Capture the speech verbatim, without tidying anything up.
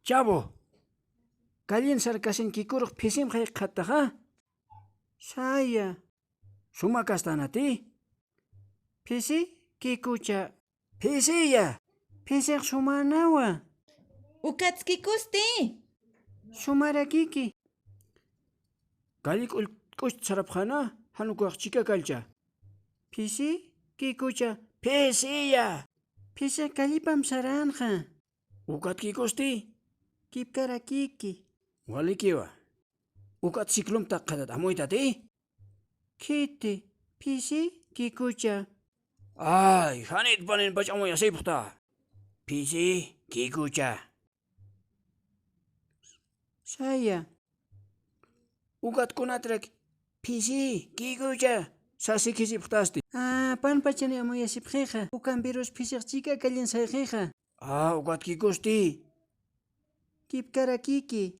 Chavo, kallin sarkasin kikurux phisim jayqhattaxa. Saya. Suma kastanati? Phisi kikucha. Phisiya. Phisix sumanawa. Ukatskikusti. Sumarakiki. Kalli k'uch sarapxana, janukax chika kallcha. Phisi kikucha. Phisiya. Phisix kallipam saranxa. Ukatkikusti. Kipkarakiki. Walikiwa. Ukat siklum takxatat amuytati. Khiti, phisi kikucha. Ay, janit panin pach'amuyasipxta. Phisi kikucha. Saya. Ukat kunatrak phisi kikucha sasikisipxtasti. Ah, pan pachani amuyasipxixa. Ukampirus phisix chika kallin sayxixa. Ah, ukat kikusti. Kipkarakiki.